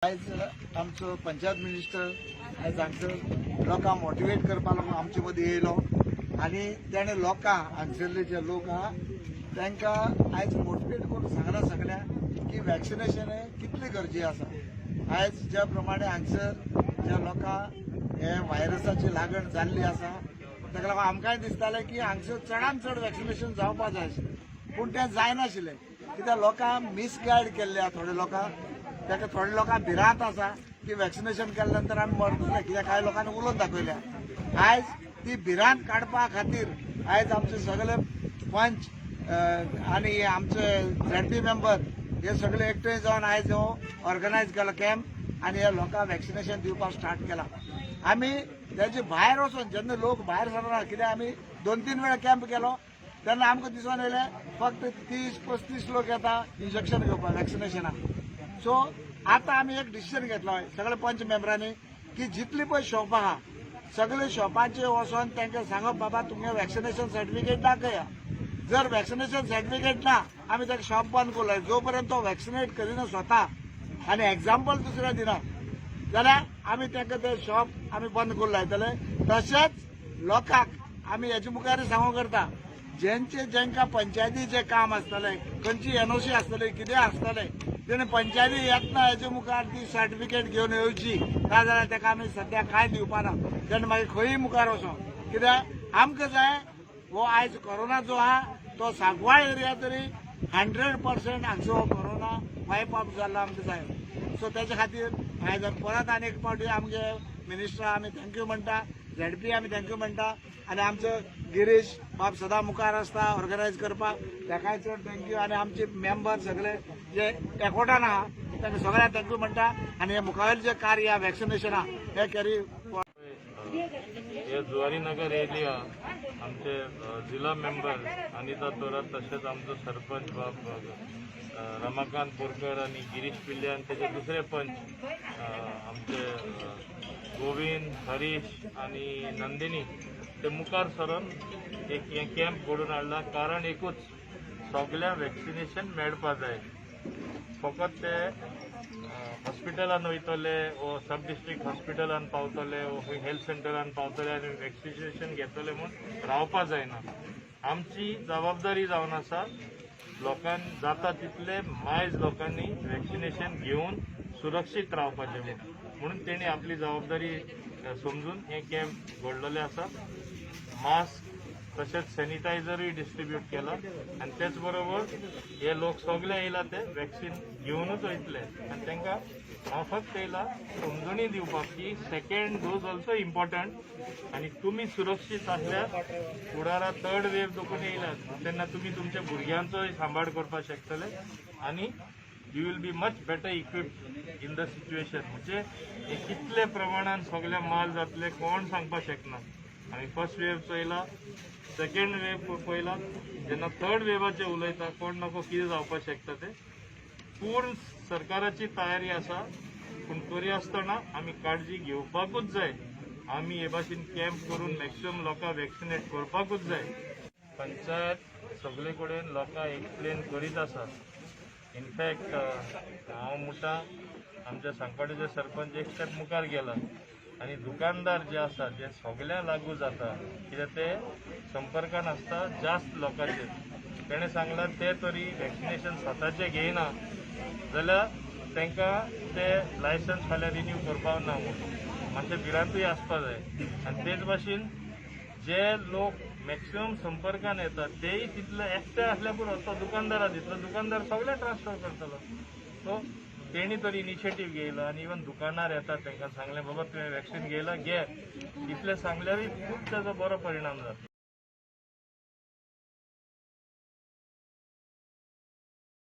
आयज आमचो पंचायत मिनिस्टर आयज हांगसर लोकांक मोटिवेट करपाक लागून आमचे मदीं येयलो आनी तेणें लोकांक, हांगसरले जे लोक आहा तांकां आयज मोटिवेट करून सांगलां सगळ्यांक की वॅक्सिनेशन हें कितलें गरजेचें आसा. आयज ज्या प्रमाणे हांगसर ज्या लोकांक हे व्हायरसाची लागण जाल्ली आसा, ताका लागून आमकांय दिसतालें की हांगसर चडान चड वॅक्सिनेशन जावपाक जाय आशिल्लें, पूण तें जायनाशिल्लें कित्याक लोकांक मिसगायड केल्ले आहा थोडे लोकांक. ताका थोड्या लोकांक भिरांत आसा की वॅक्सिनेशन केल्या नंतर आमी मरतले, कित्याक कांय लोकांनी उलोवन दाखयल्या. आयज ती भिरांत काडपा खातीर आयज आमचे सगळे पंच आनी आमचे झेडपी मेंबर हे सगळे एकठांय जावन आयज हो ऑर्गनायज केलो कॅम्प आनी ह्या लोकांक वॅक्सिनेशन दिवपाक स्टार्ट केला. आमी तेजे भायर वचून जेन्ना लोक भायर सरना, कित्याक आमी 2-3 वेळा कॅम्प केलो तेन्ना आमकां दिसून येयलें फक्त 30-35 लोक येता इंजेक्शन घेवपाक वॅक्सिनेशनाक. सो आतां आमी एक डिसिजन घेतलो सगळे पंच मेंबरांनी की जितली पळय शॉपां आहा, सगळे शॉपांचेर वचोन तांकां सांगप, बाबा, तुमगे वॅक्सिनेशन सर्टिफिकेट दाखया. जर वॅक्सिनेशन सर्टिफिकेट ना, आमी ताका शॉप बंद करूं. जो पर्यंत तो वॅक्सिनेट करिना स्वता आनी एग्जाम्पल दुसऱ्या दिना जाल्यार आमी ताका ते शॉप आमी बंद करूं लायतले. तशेंच लोकांक आमी हेजे मुखार सांगू करता, जेंचे जेंकां पंचायतीचें काम आसतलें, खंयची एनओसी आसतली, कितें आसतलें, तेणे पंचायती येतना हेजे मुखार ती सर्टिफिकेट घेवन येवची, नाजाल्यार ताका आमी सद्या कांय दिवपाना. तेणे मागीर खंयूय मुखार वचों, कित्याक आमकां जाय हो आयज कोरोना जो आहा तो सांकवाळ एरिया तरी 100% हांगसो हो कोरोना वायप आउट जाल्लो आमकां जाय. सो तेच्या खातीर आयज परत आनी एक फावटी आमगे मिनिस्टर आमी thank you म्हणटा, झेडपी आमी thank you म्हणटा आनी आमचो गिरीश बाब सदां मुखार आसता ऑर्गनायज करपाक, ताकाय चड thank you. आनी आमचे मेंबर सगळे जे एकवटान आहा तांकां सगळ्यांक thank you म्हणटा आनी हे मुखावेले जे कार्य आहा वॅक्सिनेशना हे कॅरी हे जुवारी नगर एरिया आमचे जिल्हा मेंबर अनिता थोरात, तशेंच आमचो सरपंच बाब रमाकांत बोरकर आनी गिरीश पिल्ले आनी तेजे दुसरे पंच आमचे गोविंद, हरीश आनी नंदिनी, ते मुखार सरून एक हें कॅम्प घडोवन हाडला. कारण एकूच, सगळ्या वॅक्सिनेशन मेळपा जाय. फकत ते हॉस्पिटलान वयतले वो सब डिस्ट्रिक्ट हॉस्पिटलान पावतले वो खंय हेल्थ सेंटरान पावतले आनी वॅक्सिनेशन घेतले म्हूण रावपा जायना. आमची जबाबदारी जावन आसा, लोकांक जाता तितले मायज लोकांनी वॅक्सिनेशन घेवन सुरक्षीत रावपाचें म्हूण. म्हणून तेणी आपली जबाबदारी समजून हे कॅम्प घडलेले आसा. मास्क तशेंच सॅनिटायझरूय डिस्ट्रीब्यूट केला आनी तेच बरोबर हे लोक सगळे येयला ते वॅक्सिन घेवनूच वयतले. आनी तांकां हांव फक्त येयला समजणी दिवपाक की सेकंड डोज ऑल्सो इम्पॉर्टंट आनी तुमी सुरक्षीत आसल्यार फुडारा थर्ड वेव देखून येयल्यात तेन्ना तुमी तुमच्या भुरग्यांचोय सांबाळ करपाक शकतले आनी you will be much better equipped in the situation. म्हणजे हे कितले प्रमाणान सगळे माल जातले कोण सांगपाक शकना. आमी फर्स्ट वेव चोयला, सेकंड वेव पळयला, जेन्ना थर्ड वेवाचे उलयता, कोण नको कितें जावपाक शकता ते. पूर्ण सरकाराची तयारी आसा, पूण तरी आसतना आमी काळजी घेवपाकूच जाय. आमी हे भाशेन कॅम्प करून मॅक्सिमम लोकांक वॅक्सिनेट करपाकूच जाय. पंचायत सगळे कडेन लोकांक एक्सप्लेन करीत आसा. इनफॅक्ट हांव म्हणटा, आमच्या सांकवाळेचे सरपंच एक स्टेप मुखार गेला आनी दुकानदार जे आसा, जे सगळ्यांक लागू जाता, कित्याक ते संपर्कान आसता जास्त लोकांचेर, तेणें सांगलां ते तरी वॅक्सिनेशन स्वताचें घेयना जाल्यार तांकां ते लायसन्स फाल्यां रिन्यू करपाक ना म्हूण मातशें भिरांतूय आसपा जाय. आनी तेच भाशेन जे लोक मॅक्सिमम संपर्कान येतात तेय तितले एकटे आसल्यार पुरो, तो दुकानदारा दितलो, दुकानदार सगळे ट्रान्सफर करतलो. सो तेणी तरी इनिशिएटीव घेयला आनी इवन दुकानार येतात तांकां सांगलें, बाबा, तुवें वॅक्सिन घेयला, घे. इतलें सांगल्यारूय खूब ताजो बरो परिणाम जाता.